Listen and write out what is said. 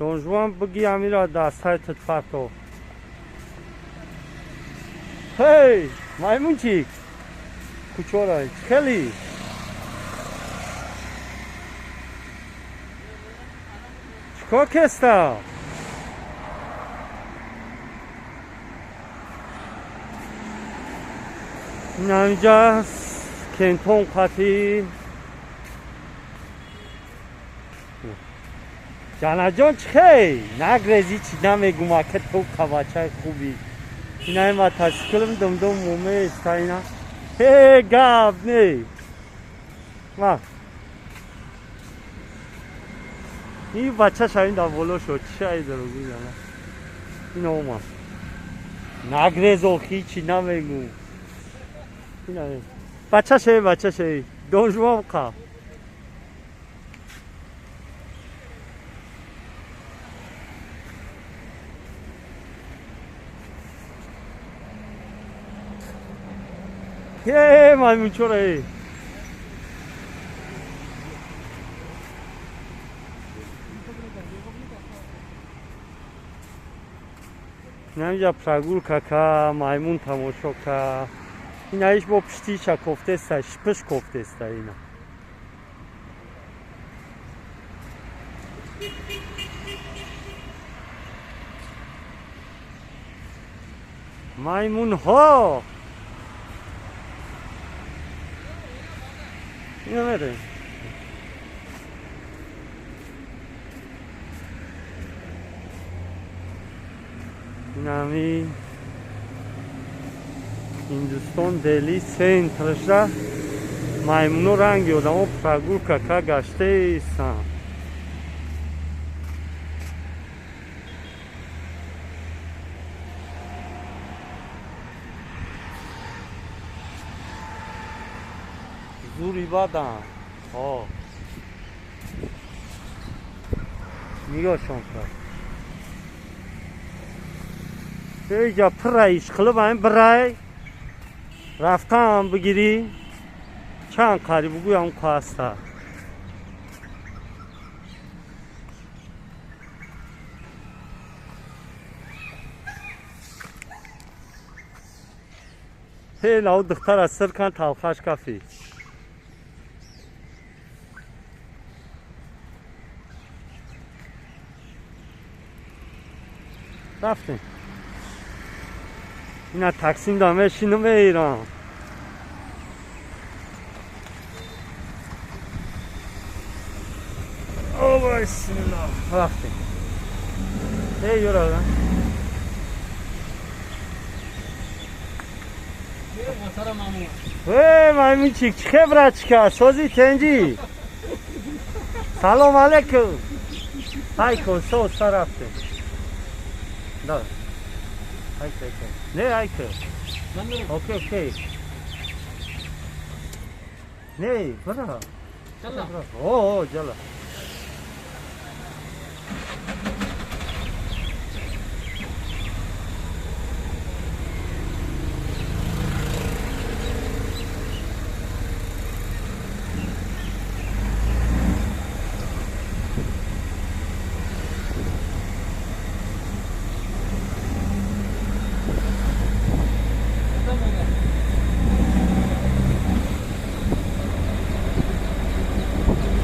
Донжуан бигӣ амира дастҳои парто. Ҳей, маймунчик. Кучора, хеле. Чикор кеста? Инҷа кентон қатӣ. Ҷанаҷон чихей? Нагрези чӣ намегум, ака ту қабачаи хуби. Инаи мотосиклм думдум муместа ина. Ҳе, гап не. Ма. Ин бачаша ин дар боло шуд. Чӣ ай дорогу ҷана? Ин омад. Нагрез охи чӣ намегум. Ина бачаша, бачаша. Донжуан қа. Е, маймунчора е. Инҷа прогулка ка, маймун тамошо ка. Инаиш бо пиштиша кофтеста, шипиш кофтеста ина. Маймунҳо! Ина мерем. Инами Ҳиндустон Дели центрша маймуно ранги одамо прогулка ка гаштаистанд. Зури бадан. О. Нигоҳшон кард. Иҷа пирра ишқилиб ҳамин бирай рафтан бигирӣ чанд қариб бугӯям қаста. Ҳе нав духтара сир кан талхаш кафӣ. Рафтем. Ина таксим да мешинум Эрон. О, бисмиллоҳ. Рафтем. Эй юра. Эй, маймунчик, чӣ брачка, сози тенҷи. Салом алейкум. Ҳай кун, соз рафтем. Да. Айка, айка. Не, айка. Окей, окей. Не, бра. О, о, ҷала.